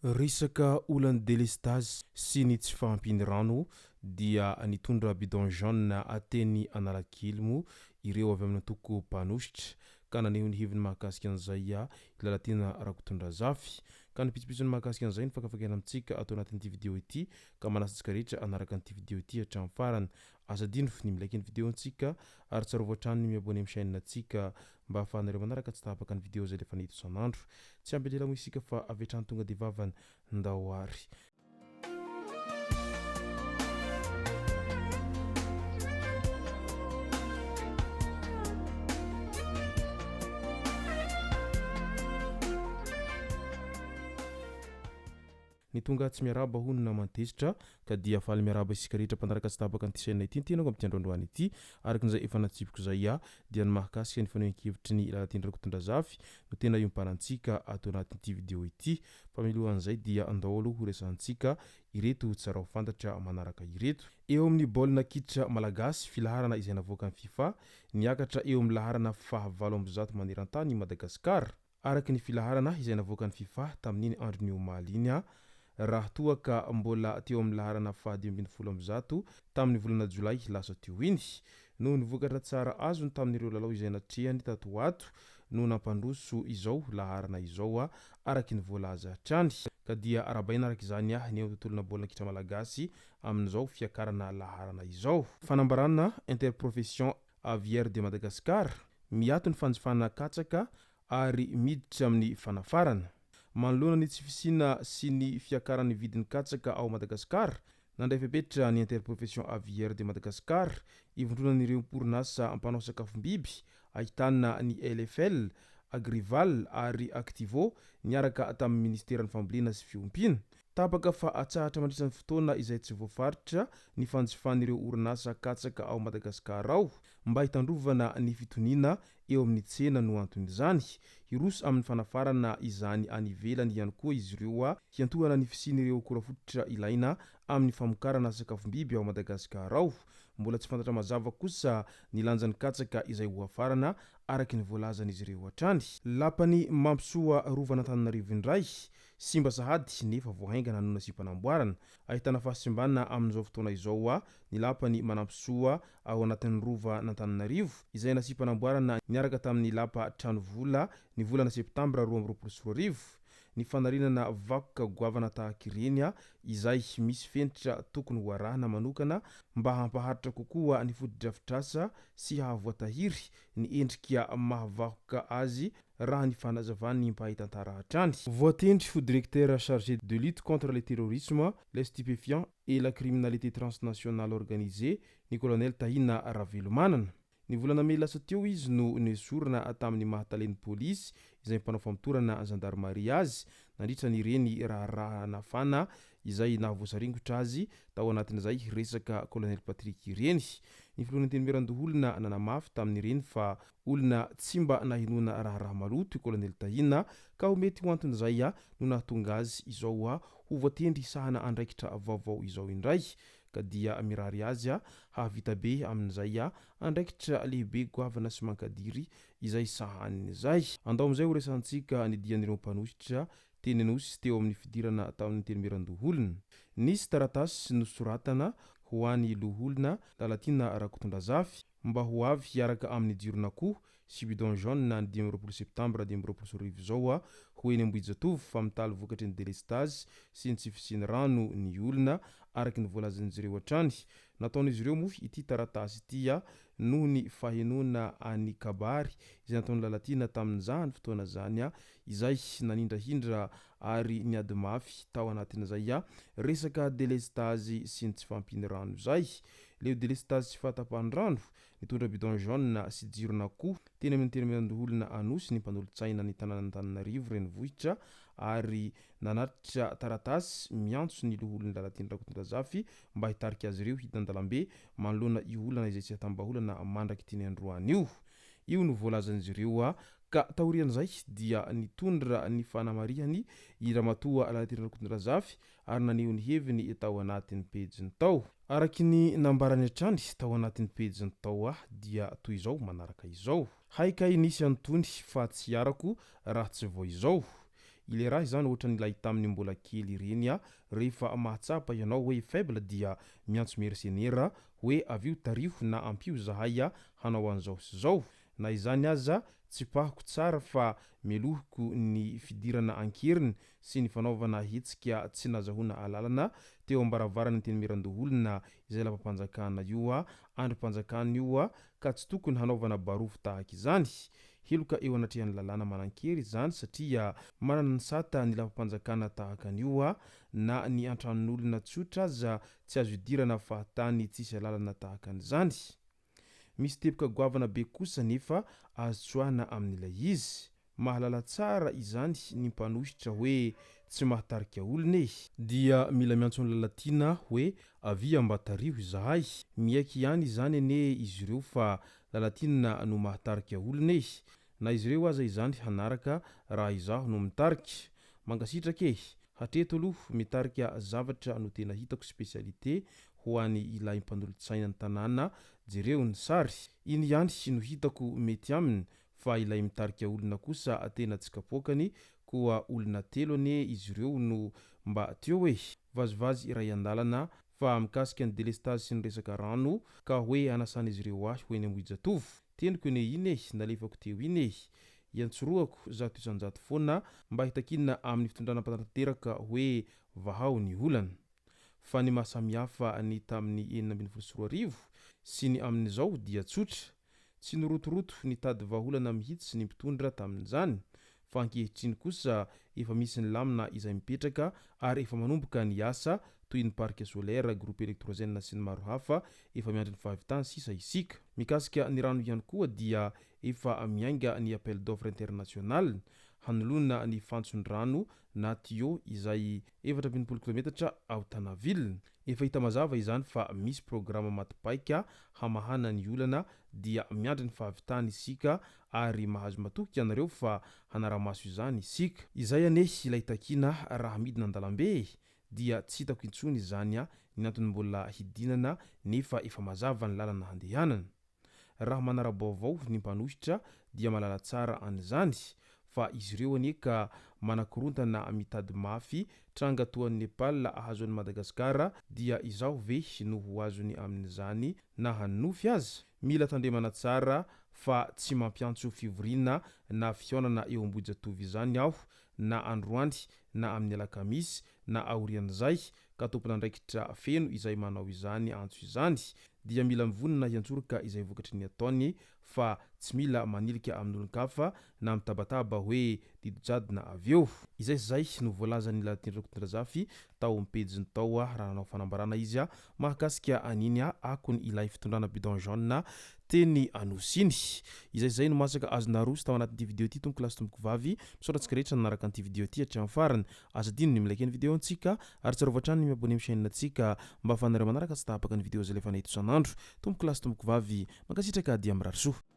Resaka olan'ny delestazy sy ny tsy fahampian'ny rano dia nitondra bidon jaune teny Analakely moa ireo avy amin'ny antoko mpanohitra ka naneho ny heviny mahakasika an'izay i Lalatiana Rakotondrazafy. Ka ny pitsopitsony mahakasika an'izay no fakafakaina amintsika ato anatin'ity video ity ka manasa antsika rehetra hanaraka an'ity video ity hatramin'ny farany. Aza adino ny mi-like ny video antsika ary tsarovy hatrany ny mi-abonner amin'ny chaîne antsika mba ahafahanareo manaraka tsy tapaka ny video izay alefanay eto isan'andro. Tsy ampy ela moa isika fa avy hatrany tonga dia vavany. Ndao ary. Ny tonga tsy miarahaba hono naman-tezitra ka dia faly miarahaba isika rehetra mpanaraka tsy tapaka an'ity chaîne ity ny tenako amin'ity andro androany ity. Araka izay efa natsipiko izay aho dia ny mahakasika ny fanehoan-kevitry ny Lalatiana Rakotondrazafy no tena iompanantsika ato anatin'ity vidéo ity. Fa mialohan'izay dia andao aloha ho resahantsika ireto tsara ho fantatra manaraka ireto. Eo amin'ny baolina kitra malagasy, filaharana izay navoakan'ny fifa, niakatra eo amin'ny laharana faha 108 maneran-tany i Madagasikara. Araka ny filaharana izay navoakan'ny fifa tamin'iny andron'ny omaly iny, raha toa ka mbola teo amin'ny laharana faha 115 tamin'ny volana jolay lasa teo iny. Noho ny vokatra tsara azony tamin'ireo lalao izay natrehany tato ho ato no nampandroso izao laharana izao, araka ny voalaza hatrany. Ka dia arahabaina araka izany ny eo tontolona baolina kitra malagasy amin'izao fiakarana laharana izao. Fanambarana Interprofession Aviaire de Madagascar, miato ny fanjifana katsaka ary miditra amin'ny fanafarana. Manoloana ny tsy fisiana sy ny fiakaran'ny vidin'ny katsaka ao Madagasikara, nandray fepetra ny Interprofession Aviaire de Madagascar, ivondronan'ireo orinasa mpanao sakafom-biby, ahitana ny LFL, Agrival ary Activo, niaraka tamin'ny minisiteran'ny Fambolena sy Fiompiana. Tapaka fa atsahatra mandritra ny fotoana izay tsy voafaritra ny fanjifan'ireo orinasa katsaka ao Madagasikara ao mba hitandrovana ny fitoniana eo amin'ny tsena no anton'izany. Hiroso amin'ny fanafarana izany any ivelany ihany koa izy ireo hiantohana ny fisian'ireo akora fototra ilaina amin'ny famokarana sakafom-biby ao Madagasikara ao. Mbola tsy fantatra mazava kosa ny lanjan'ny katsaka izay hohafarana araka ny voalazan'izy ireo hatrany. Lapan'i Mampisoa Rovan'Antananarivo indray Simba sahady nefa vao haingana no nasiam-panamboarana. Ahitana fahasimbana amin'izao fotoana izao ny lapan'i Manampisoa ao anatin'ny rovan'Antananarivo, izay nasiam-panamboarana niaraka tamin'ny lapa Tranovola ny volana septambra 2022. Ny fanarenana vakoka goavana tahaka ireny izay misy fenitra tokony ho arahina manokana mba hampaharitra kokoa ny fotodrafitrasa sy hahavoatahiry ny endrika maha vakoka azy raha ny fanazavan'ny mpahay tantara hatrany. Voatendry ho Directeur chargé de lutte contre le terrorisme, les stupéfiants et la criminalité transnationale organisée ny Colonel Tahina Ravelomanana. Ny volana mey lasa teo izy no nesorina tamin'ny maha talen'ny polisy izay mpanao famotorana zandarimaria azy nandritra ny ireny raharaha nafana izay nahavoasaringotra azy tao anatin'izay resaka Colonel Patrick ireny. Ny filohan'ny Antenimierandoholona nanamafy tamin'ireny fa Olona tsy mba nahenoana raharaha maloto i Colonel Tahina ka ho mety ho anton'izay no nahatonga azy izao ho voatendry hisahana andraikitra vaovao izao indray ka dia mirary azy hahavita be amin'izay andraikitra lehibe goavana sy mankadiry izay sahaniny izay. Andao amin'izay ho resahantsika ny dian'ireo mpanohitra teny Anosy teo amin'ny fidirana tamin'ny Antenimierandoholona. Nisy taratasy nosoratana ho an'ny Loholona Lalatiana Rakotondrazafy, mba ho avy hiaraka amin'ny jiron'akoho sy bidon jaune ny 25 septambra 2025 izao ho eny Ambohijatovo fa mitaly vokatry ny delestazy sy ny tsy fisian'ny rano ny olona, araka ny voalazan'izy ireo hatrany. Nataon'izy ireo moa ity taratasy ity noho ny fahenoana an'ny kabary izay nataon'i Lalatiana tamin'izany fotoana izany izay nanindrahindra ary niady mafy tao anatin'izay resaka delestazy sy ny tsy fahampian'ny rano izay. Leo delestazy sy fahatapahan-drano, nitondra bidon jaune sy jiron'akoho teny amin'ny Antenimierandoholona Anosy ny mpanolotsaina ny tanànan'Antananarivo renivohitra ary nanatitra taratasy miantso ny loholon'i Lalatiana Rakotondrazafy mba hitarika azy ireo hidina an-dalambe manoloana io olana izay tsy ahitam-bahaolana mandrak'ity ny androany io. Io no voalazan'izy ireo ka taorian'izay dia nitondra ny fanamarihany i Ramatoa Lalatiana Rakotondrazafy ary naneho ny heviny tao anatin'ny pejiny tao. Araky ny nambarany hatrany tao anatin'ny pejiny tao dia toy izao manaraka izao. Hay kay nisy an'itony fa tsy arako raha tsy vao izao. Ilay raha izany ohatran'ilay tamin'ny mbola kely ireny a, rehefa mahatsapa ianao hoe faible dia miantso mercenaire hoe avio tariho na ampio zahay hanao an'izao sy izao. Na izany aza tsipahiko tsara fa melohiko ny fidirana an-keriny sy ny fanaovana hetsika tsy nazahoana alalana teo am-baravaran'ny Antenimierandoholona izay lapam-panjakana io andrim-panjakana io ka tsy tokony hanaovana barofo tahaka izany. Heloka eo anatrehan'ny lalàna manan-kery izany satria manana ny sata ny lapam-panjakana tahaka an'io na ny an-tranon'olona tsotra aza tsy azo idirana fahatany tsisy alalana tahaka an'izany. Misy teboka goavana be kosa anefa azo tsoahina amin'ilay izy. Mahalala tsara izany ny mpanohitra hoe tsy mahatarika olona e! Dia mila miantso an'i Lalatiana hoe avia mba tariho izahay. Miaiky ihany izany anie izy ireo fa Lalatiana no mahatarika olona e! Na izy ireo aza izany hanaraka raha izaho no mitarika. Mankasitraka e! Hatreto aloha mitarika zavatra no tena hitako spécialité ho any ilay mpanolotsaina ny tanàna jereo ny sary. Iny ihany no hitako mety aminy fa ilay mitarika olona kosa tena tsy kapoakany koa olona telo anie izy ireo no mba teo e! Vazivazy iray andalana fa mikasika ny delestazy sy ny resaka rano ka hoe anasan'izy ireo ahy ho eny Ambohijatovo. Teniko anie iny e, nalefako teo iny e! Iantsorohako 100% foana mba hitakiana amin'ny fitondrana mpanatanteraka hoe vahao ny olana. Fa ny maha samihafa ny tamin'ny 2016 sy ny amin'izao dia tsotra. Tsy nirotoroto nitady vahaolana mihitsy ny mpitondra tamin'izany, fa ankehitriny kosa efa misy ny lamina izay mipetraka ary efa manomboka ny asa toy ny parc solaire, groupe électrogène sy ny maro hafa efa miandry ny fahavitany sisa isika. Mikasika ny rano ihany koa dia efa miainga ny appel d'offre international hanoloana ny fantson-drano na tuyau izay 64 kilometatra ao Tana ville. Efa hita mazava izany fa misy programa maty paika hamahana ny olana dia miandry ny fahavitany isika ary mahazo matoky ianareo fa hanara-maso izany isika. Izay anie ilay takiana raha midina an-dalambe e! Dia tsy hitako intsony izany ny antony mbola hidinana nefa efa mazava ny lalana handehanana. Raha manara-baovao ny mpanohitra dia mahalala tsara an'izany fa izy ireo anie ka manakorontana mitady mafy tranga toa an'i Nepal ahazo an'i Madagasikara dia izaho ve no ho azony amin'izany na hanonofy aza? Mila tandremana tsara fa tsy mampiantso fivoriana na fihaonana eo Ambohijatovo izany aho na androany na amin'ny alakamisy na aorian'izay ka tompon'andraikitra feno izay manao izany antso izany dia mila mivonona hiantsoroka izay vokatry ny ataony fa tsy mila manilika amin'olon-kafa na mitabataba hoe didy jadona avy eo. Izay sy izay no voalazan'i Lalatiana Rakotondrazafy tao amin'ny pejiny tao raha nanao fanambarana izy mahakasika an'iny akony ilay fitondrana bidon jaune teny Anosy iny. Izay izay no masaka azo naroso tao anatin'ity video ity tompoko lahy sy tompoko vavy. Misaotra antsika rehetra nanaraka an'ity video ity hatramin'ny farany. Aza adino ny mi-like ny video antsika ary tsarovy hatrany ny mi-abonner amin'ny chaîne antsika mba ahafahanareo manaraka tsy tapaka ny video izay alefanay eto isan'andro. Tompoko lahy sy tompoko vavy, mankasitraka dia mirary soa.